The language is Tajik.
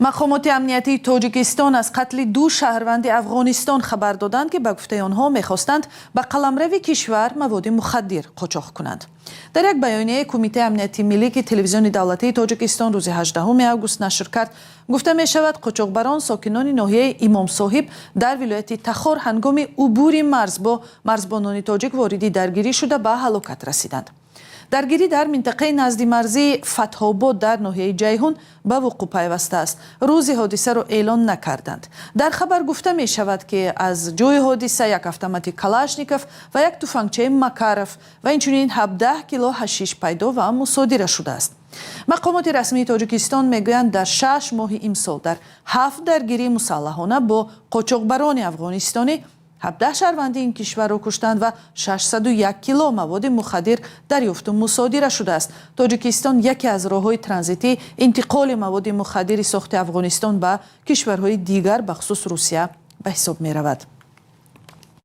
Мақомоти амниятии Тоҷикистон аз қатли ду шаҳрванди Афғонистон хабар доданд, ки ба гуфтаи онҳо мехостанд ба қаламрави кишвар маводи мухаддир қочоқ кунанд. Дар як баёнияи Кумитаи амнияти миллӣ, ки Телевизиони давлатии Тоҷикистон рӯзи 18 август нашр кард, гуфта мешавад, қочоқбарон, сокинони ноҳияи Имомсоҳиб дар вилояти Тахор, ҳангоми убури марз бо марзбонони тоҷик вориди даргирӣ шуда, ба ҳалокат расиданд. Даргирӣ дар минтақаи наздимарзии Фатҳобод дар ноҳияи Ҷайҳун ба вуқӯъ пайвастааст. Рӯзи ҳодисаро эълон накарданд. Дар хабар гуфта мешавад, ки аз ҷои ҳодиса як автомати Калашников ва як туфангчаи Макаров ва инчунин 17 кило ҳашиш пайдо ва мусодира шудааст. Мақомоти расмии Тоҷикистон мегӯянд, дар 6 моҳи имсол дар ҳафт даргирии мусаллаҳона бо қочоқбарони афғонистонӣ 17 шаҳрванди ин кишварро куштанд ва 601 кило маводи мухаддир дарёфту мусодира шудааст. Тоҷикистон яке аз роҳҳои транзитии интиқоли маводи мухаддири сохти Афғонистон ба кишварҳои дигар, бахусус Русия, ба ҳисоб меравад.